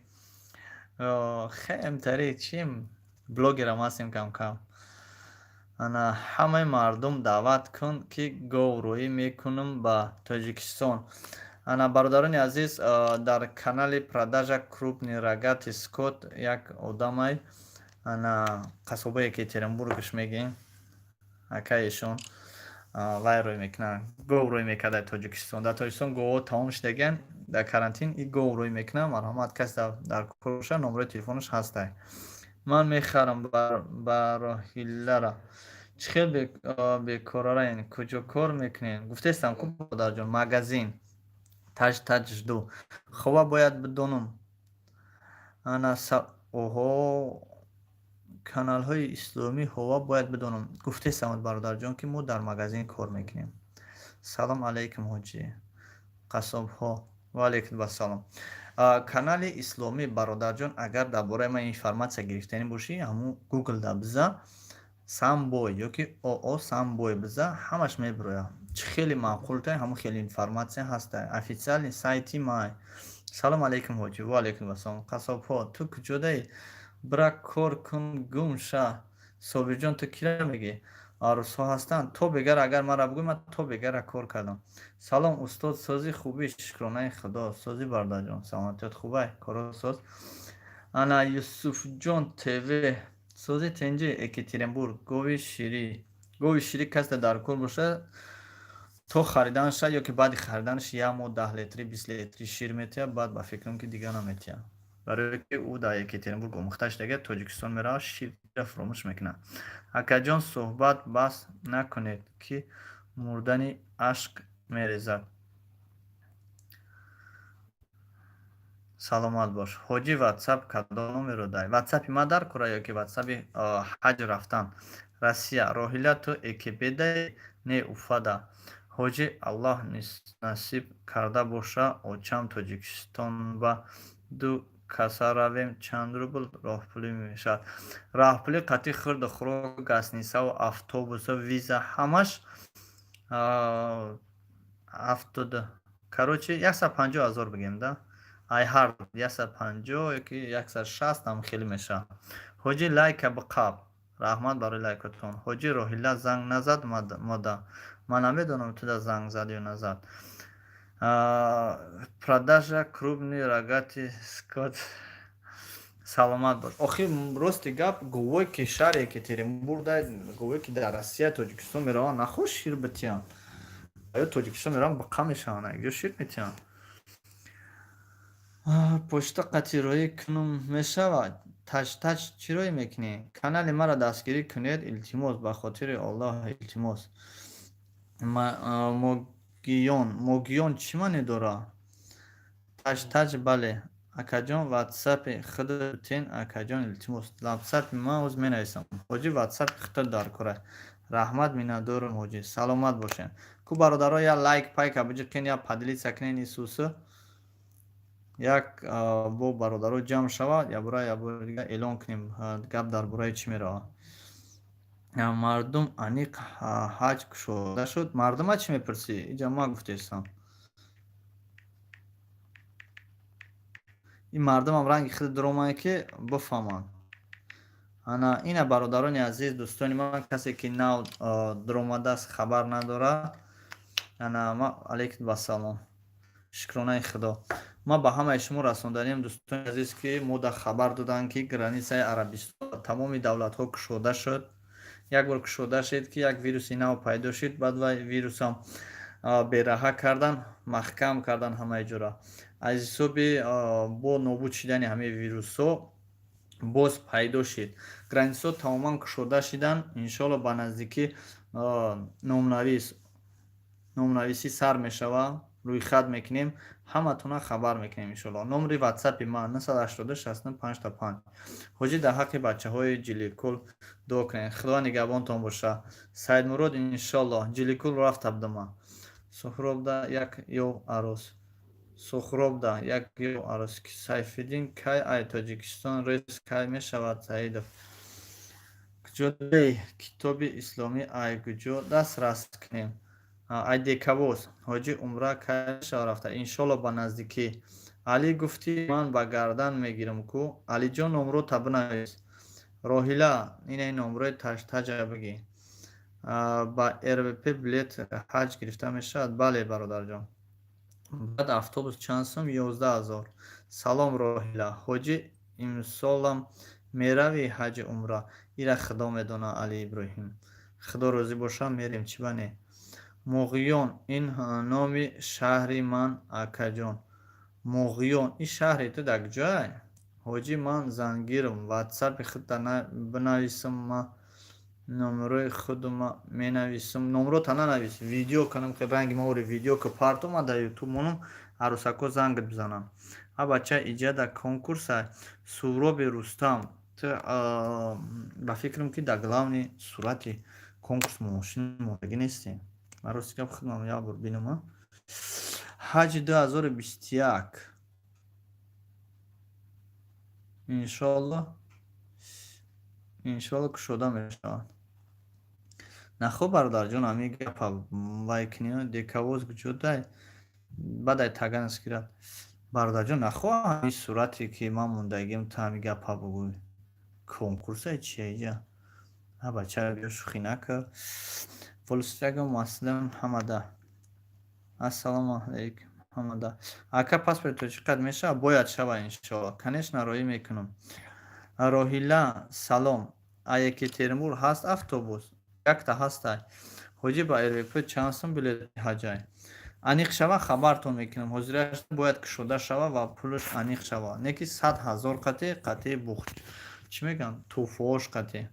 хемтари чием, блогерам ҳастем камкам. Ана, ҳамаи мардум даъват кун, ки гов рӯӣ мекунам ба Тоҷикистон. Ана, бародарони азиз, дар канали «Продажа крупный рогатый скот» як одамай, ана, қасобае Екатеринбургш мегӯем, акаи ишон вай рӯй мекунанд, гов рӯй мекард дар Тоҷикистон. Дар Тоҷикистон говҳо тамом шудагиан дар карантин, и гов рӯй мекунад. Марҳамат, касе дар кор боша, номерои телефонаш ҳастай. Ман мехарам бароҳиллара. Чӣ хел бекорараен? Куҷо кор мекунед? Гуфтестам ку, бародарҷон, магазин таҷ таҷ жду. Хова бояд бидонам. Ана, оҳо, каналҳои исломӣ, ҳова бояд бидонам. Гуфтестам, бародарҷон, ки мо дар магазин кор мекунем. Салом алайкум, ҳоҷӣ, қассобҳо. Ва алайкум ассалом. Канали исломӣ, бародарҷон, агар дар бораи ман информатсия гирифтанӣ бошӣ, ҳамун Гуглда биза, Самбой ёки ОО Самбой биза, ҳамаш мебирояд. Чӣ хеле маъқултай, ҳамун хеле информатсия ҳастай. Официальный сайти май. Салом алайкум, ҳоҷӣ. Ва алайкум ассалом. Қассобҳо, ту куҷодаӣ? Бира, кор кун, гум ша. Собирҷон, ту кира мегӣ? Арӯсҳо ҳастанд? То бегар, агар маро бигӯй, ман то бегара кор кардам. Салом, устод, созӣ, хубӣ? Шукронаи Худо, созӣ, бародарҷон, саломатиёт хубай, коро соз. Ана, Юсуфҷон ТВ, сози, тенҷи, Екатеринбург. Гови ширӣ, гови ширӣ касе дар кор бошад, то хариданаша ё ки баъди хариданаш як моҳ 10 литри, 20 литри шир метиҳад, баъд ба фикрам, ки дигар наметиҳад, барое ки ӯ дар Екатеринбург омӯхта шудага, Тоҷикистон меравад, ширра фуромӯш мекунад. Акаҷон, суҳбат бас накунед, ки мурдани ашк мерезад. Саломат бош, ҳоҷӣ. Ватсап кадом номеро дай? Ватсапи ман дар кора ё ки ватсапи ҳаҷ рафтан Россия? Роҳила, ту ЭКБ-даи? Не, Уфада. Ҳоҷӣ, Аллоҳ насиб карда боша, очам Тоҷикистон ба ду каса равем, чанд рубл роҳпулӣ мешавад? Роҳпулӣ қатъи хӯрду хӯрок, гостиницаву автобусу виза, ҳамаш 70, короче, 150 000 бигем да, ай ҳар 150 ёки 160 ҳам хеле мешавад. Ҳоҷӣ, лайка биқаб. Раҳмат барои лайкатон. Ҳоҷӣ, Роҳила занг назад мода? Ман намедонам, туда занг зад ё назад. Продажа крупный рогатый скот. Саломат бош. Охир, рости гап, говое ки шаҳри Екатеринбург, говое ки дар Россия, Тоҷикистон мераванд, нахоҳ шир битиҳанд. Ё Тоҷикистон мераванд, биқа мешаванд, якҷо шир метиҳанд. Почта қатъи роӣ кунум, мешавад? Таҷ таҷ, чӣ роӣ мекунӣ? Канали маро дастгирӣ кунед, илтимос, ба хотири Аллоҳ, илтимос. Могиён, могиён чӣ маъне дорад? Таҷ таҷ, бале. Акаҷон, ватсапи худро битен, акаҷон, илтимос. Ватсапи ман ҳоз менависам. Ҳоҷӣ, ватсапи худро дар кора. Раҳмат, миннатдорам, ҳоҷӣ, саломат бошед. Ку, бародаро, як лайк пайка биҷиқен, як поделиться кунен, исусу як бо бародаро ҷамъ шавад, якбора якбори дига эълон кунем, гап дар бораи чӣ меравад. Мардум, аниқ ҳаҷ кушода шуд? Мардума чӣ мепурсӣ? Иҷа ма гуфтестам. Ин мардумам ранги хеле дуромае, ки бифаҳманд. Ана, ина, бародарони азиз, дӯстони ман, касе ки нав дуромадааст, хабар надорад. Ана, ма, алейкум ассалом, шукронаи Худо. Ман ба ҳамаи шумо расонданиям, дӯстони азиз, ки мо дар хабар доданд, ки границаи Арабистон ба тамоми давлатҳо кушода шуд. Як бор кушода шуд, ки як вируси нав пайдо шуд, баъд вай вирусам бераҳа кардан, маҳкам кардан ҳамаи ҷора. Аз ҳисоби бо нобуд шидани ҳамаи вирусҳо боз пайдо шуд. Границаҳо тамоман кушода шиданд. Иншоалло, ба наздикӣ номнавис, номнависӣ сар мешавад. Рӯйхат мекунем, ҳаматона хабар мекунем, иншоалло. Номери ватсапи ман 986 95 5. Ҳоҷӣ, дар ҳаққи бачаҳои Ҷиликул дуо кунед, Худо нигаҳбонтон боша. Саидмурод, иншоалло, Ҷиликул рафта будама. Суҳробда як ё арӯс, Сухробда як ё арӯс. Сайфиддин, кай ай Тоҷикистон рейс кай мешавад? Саидов, куҷодей? Китоби исломӣ ай куҷо дастрас кунем? Ай декавоз. Ҳоҷӣ, умра кай мешава рафта? Иншолло, ба наздикӣ. Алӣ гуфтӣ, ман ба гардан мегирам ку. Алиҷон, номрота бинавис. Роҳила, инаи номрои таҷа бигӣ. Ба РВП билет ҳаҷ гирифта мешавад? Бале, бародарҷон. Баъд автобус чанд сум? 11 000. Салом, Роҳила. Ҳоҷӣ, имсолам меравӣ ҳаҷи умра? Ира Худо медона. Али Иброҳим, Худо розӣ боша, мерем, чӣ ба не. Муғиён ин номи шаҳри ман, акаҷон. Муғиён ин шаҳри ту дар куҷоай? Ҳоҷӣ, ман зангирам, ватсапи худта бинависам, ман номерои худума менависам. Номрота нанавис, видео канам, ранги маори видео ки парту, ман дар Ютуб монам, арӯсако зангат бизанам. А бача, иҷа дар конкурса. Суҳроби Рустам, ту ба фикрам, ки дар главный сурати конкурс мошин мондагӣ нестӣ. Ман, рости гап, худмам як бор бинам. Ҳаҷи 2021, иншоалло, иншоалло, кушода мешавад. Нахо, бародарҷон, ҳамин гапа вай кунӣ. Декавоз куҷодай? Баъд ай таганас гирад. Бародарҷон, нахо, ҳамин сурате ки ман мондагим, ту ҳамин гапа бугӯй. Конкурсай чия иҷа? А бача, биё, шӯхӣ накар. Волсвагон маслам ҳамада. Ассалому алайкум, ҳамада. Ака, паспорти то чӣ қадр мешавад? Бояд шава, иншоалло, конечно, роӣ мекунам. Роҳила, салом. А Екатеринбург ҳаст автобус? Якта ҳастай. Ҳоҷӣ, ба РВП чанд сум билети ҳаҷай? Аниқ шава, хабартон мекунам. Ҳозираш бояд кушода шава ва пулаш аниқ шава. Не ки 100 000 қатӣ, қатъи бух, чӣ мегӯянд, тӯҳфаош қатъи.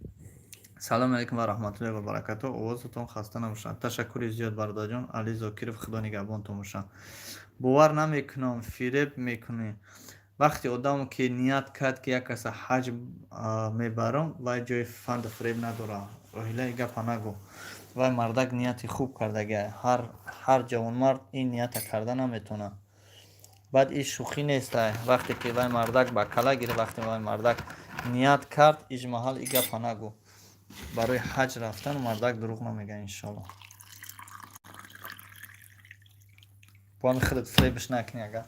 Салому алайкум ва раҳматуллоҳи ва баракатуҳ. Овозатон хаста набошад. Ташаккури зиёд, бародарҷон Али Зокиров, Худо нигаҳбонтон бошад. Бовар намекунам, фиреб мекунӣ. Вақте одам ки ният кард, ки як каса ҳаҷ мебарам, вай ҷои фанду фиреб надорад. Роҳилаи, гапа нагӯ. Вай мардак нияти хуб кардагиа. Ҳар ҷавонмард ин нията карда наметавонад. Баъд ин шӯхӣ нестай. Вақте ки вай мардак ба кала гирифт, вақте вай мардак ният кард, ҳеҷ маҳал ин гапа нагӯ. Барои ҳаҷ рафтан мардак дурӯғ намегӯяд, иншоалло. Бо ҳами худат фиребаш накунӣ агар.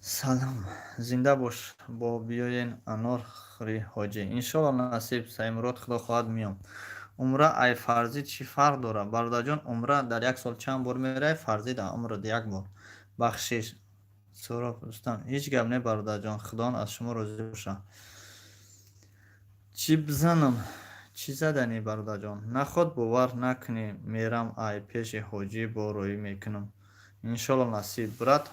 Салом, зинда бош. Бо биёен анор хӯрӣ, ҳоҷӣ. Иншоалло, насиб, Саимурод, Худо хоҳад, меом. Умра ай фарзӣ чӣ фарқ дорад? Бародарҷон, умра дар як сол чанд бор меравӣ, фарзӣ дар умрат як бор. Бахшиш, Суҳроб Рустам. Ҳеҷ гап не, бародарҷон, Худованд аз шумо розӣ бошад. Чӣ бизанам? Чӣ заданӣ, бародарҷон? Наход, бовар накунӣ, мерам ай пеши ҳоҷӣ, бо роӣ мекунам. Иншоалло, насиб. Брат,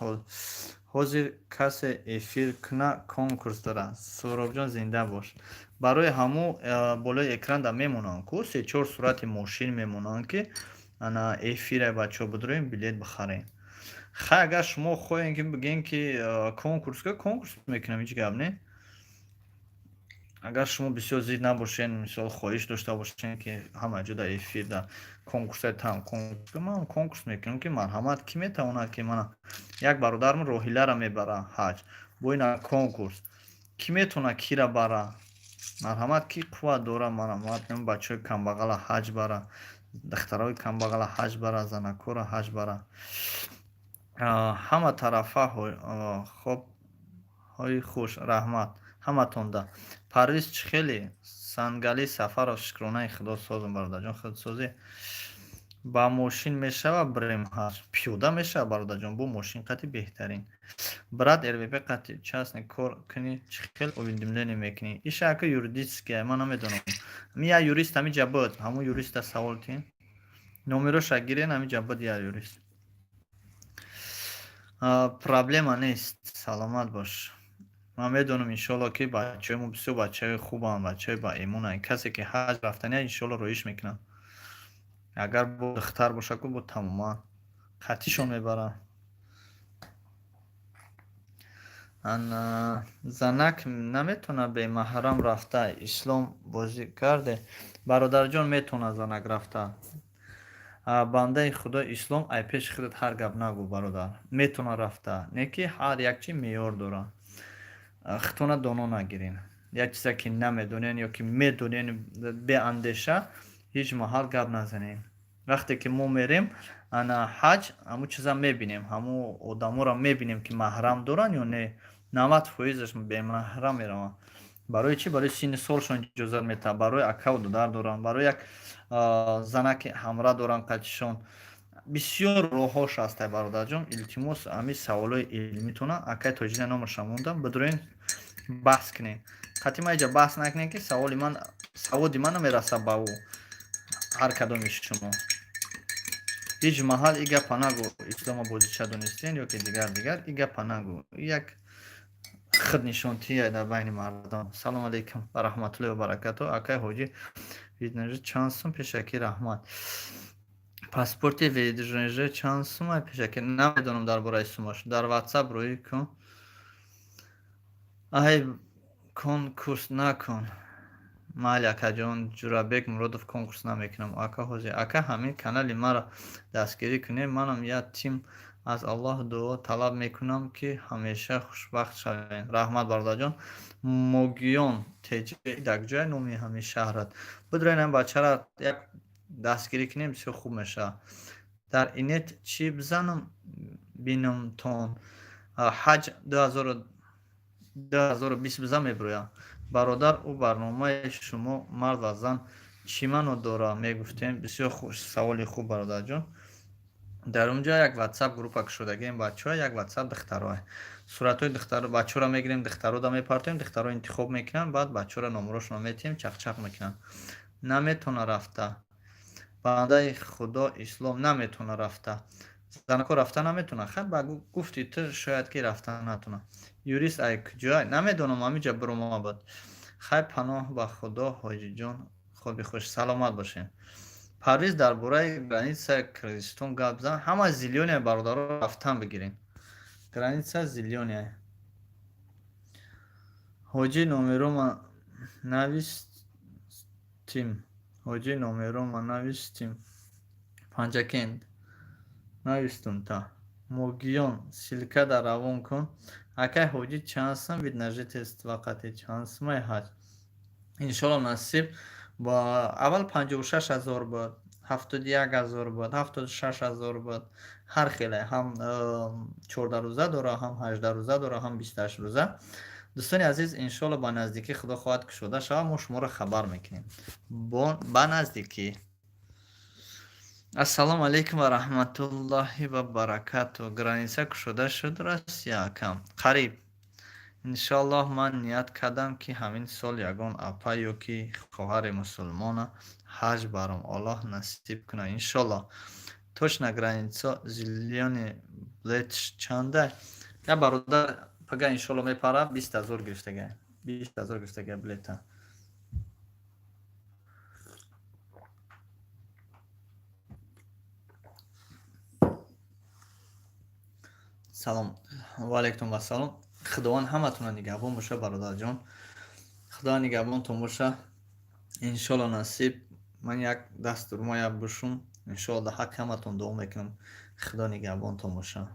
ҳозир касе эфир куна, конкурс дорад. Суҳробҷон, зинда бош. Барои ҳамун болои экранда мемонанд ку, се чор сурати мошин мемонанд, ки ана эфира, бачаҳо, бидроем, билет бихарем. Хай, агар шумо хоҳем, ки бигӯем, ки конкурс ка, конкурс мекунам, ҳеҷ гап не. Агар шумо бисёр зид набошен, мисол, хоҳиш дошта бошен, ки ҳама ҷо дар эфир дар конкурсҳои там конкурс, ман конкурс мекунам, ки марҳамат, кӣ метавонад, ки мана як бародарам Роҳиларо мебара ҳаҷ, бо ина конкурс, кӣ метавонад кира бара? Марҳамат, кӣ қувват дора, марҳамат, бачаҳои камбағала ҳаҷ бара, духтарои камбағала ҳаҷ бара, занакҳоро ҳаҷ бара, ҳама тарафа. Хоб ҳои хуш, раҳмат ҳаматонда. Парвиз, чӣ хеле? Сангали Сафаров, шукронаи Худо, созм, бародарҷон, худсозӣ. Ба мошин мешава бирем ҳаҷ? Пиёда мешава, бародарҷон, бо мошин қати беҳтарин. Брат, РВП қати частный кор кунӣ, чӣ хел уведомление мекунӣ? Иша ака юридический, ман намедонам. Ами як юрист ҳамиҷа буд, ҳамун юриста савол тиҳем, номероша гирен, ҳамиҷа буд як юрист. Проблема нест, саломат бош. Ман медонам, иншоалло, ки бачаҳои мо бисёр бачаҳои хубанд, бачаҳои баимонанд. Касе ки ҳаҷ рафтания, иншоалло, роиш мекунанд. Агар бо духтар боша, ку бо тамоман қатишон мебаранд. Занак наметавонад бемаҳрам рафта? Ислом бозӣ карде, бародарҷон. Метавонад занак рафта. Бандаи Худо Ислом, ай пеши худат ҳар гап нагӯ, бародар. Метавонад рафта, не ки ҳар як чи меъёр дорад. Хитона доно нагирен. Як чизе ки намедонен ё ки медонен, беандеша ҳеҷ маҳал гап назанен. Вақте ки мо мерем ана ҳаҷ, ҳамун чиза мебинем, ҳамун одаморо мебинем, ки маҳрам доранд ё не. 90 фоизаш бемаҳрам мераванд. Барои чӣ? Барои синни солшон иҷозат метаҳад, барои акаву додар доранд, барои як занаки ҳамра доранд қатишон. Бисёр роҳҳош ҳастай, бародарҷон. Илтимос, ҳамин саволҳои илмитона акай Тоҷина номаша мондам, бидурен, баҳс кунем. Қатъи ман иҷа баҳс накунем, ки саволи ман, саводи ман намерасад ба ӯ. Ҳар кадоми шумо ҳеҷ маҳал и гапа нагӯ: ислома бозича донистен ё ки дигар дигар, и гапа нагӯ. Як худнишонтия дар байни мардум. Салому алайкум ва раҳматуллоҳи ва баракату, акай Ҳоҷӣ. Вид на жительство чанд сум пешакӣ? Раҳмат. Паспорти ВДЖ чанд сума пешакӣ? Намедонам дар бораи сумаш. Дар Ватсап рӯӣ кун. Ай, конкурс накун. Майли, акаҷон Ҷурабек Муродов, конкурс намекунам. Ака ҳозир, ака, ҳамин канали маро дастгирӣ кунед, манам ятим, аз Аллоҳ дуо талаб мекунам, ки ҳамеша хушбахт шавем. Раҳмат, бародарҷон. Могиён теҷ дар ҷоя номи ҳамин шаҳрат. Бидурен, ҳам бачара як дастгирӣ кунем, бисёр хуб мешавад. Дар инет чӣ бизанам, бинамтон? Ҳаҷ 2020 бизан, мебироям, бародар. Ӯ барномаи шумо мард ва зан чӣ маъно дора, мегуфтем? Бисёр саволи хуб, бародарҷон. Дар он ҷо як Ватсап группа кушодагием, бачаҳо, як Ватсап духтаро. Суратҳои духтар бачаҳоро мегирем, духтарода мепартоем, духтаро интихоб мекунанд, баъд бачаҳоро номерошонро метиҳем, чақчақ мекунанд. Наметавона рафта, бандаи Худо Ислом, наметавона рафта. Занако рафта наметавонад. Хай, ба гуфти ту, шояд ки рафта натавонад. Юрист ай куҷоа, намедонам, ҳамиҷа бирома буд. Хай, паноҳ ба Худо, Ҳоҷиҷон, хоби хуш, саломат бошед. Парвиз, дар бораи граница Киргизистон гап зан. Ҳама зелёный, бародаро, рафтан бигирем. Граница зелёный. Ҳоҷӣ, номерома навистим. Ҳоҷӣ, номерома навистим. Панҷакент навистум та. Могиён, ссылка да равон кун. Акай Ҳоҷӣ, чанд сум вид на жительство қати чанд сумаи ҳаҷ? Иншолло, насиб. Ба аввал 56 000 буд, 71 000 буд, 76 000 буд. Ҳар хеле, ҳам 14 рӯза дора, ҳам 18 рӯза дора, ҳам 28 рӯза. Дӯстони азиз, иншолло, ба наздикӣ, Худо хоҳад, кушода шавад, мо шуморо хабар мекунем ба наздикӣ. Ассалому алайкум ва раҳматуллоҳи ва баракату. Граница кушода шуд Россия, акам? Қариб, иншоаллоҳ. Ман ният кардам, ки ҳамин сол ягон апа ё ки хоҳари мусулмона ҳаҷ барам. Аллоҳ насиб кунад, иншоаллоҳ. Точно граница зелёный билет чанда? Як бародар пага, иншоалло, мепара, 20 000 гирифтага, 20 000 гирифтага билета. Салом. Ва алайкум вассалом. Худованд ҳаматонро нигаҳбон боша, бародарҷон. Худованд нигаҳбонтон боша. Иншоалло, насиб, ман як дастурмоя бошум, иншоалло, дар ҳаққи ҳаматон дуо мекунам. Худо нигаҳбонтон боша.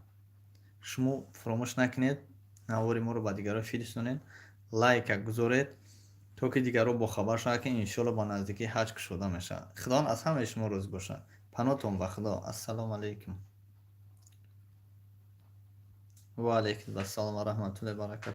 Шумо фаромӯш накунед, навори моро ба дигарон фиристонед, лайка гузоред, то ки дигарон бохабар шавад, ки иншоалло ба наздикӣ ҳаҷ кушода мешавад. Худованд аз ҳамаи шумо розӣ бошад. Паноҳтон ба Худо. Ассалому алайкум. Ва алайкум ассалом ва раҳматуллоҳи баракату.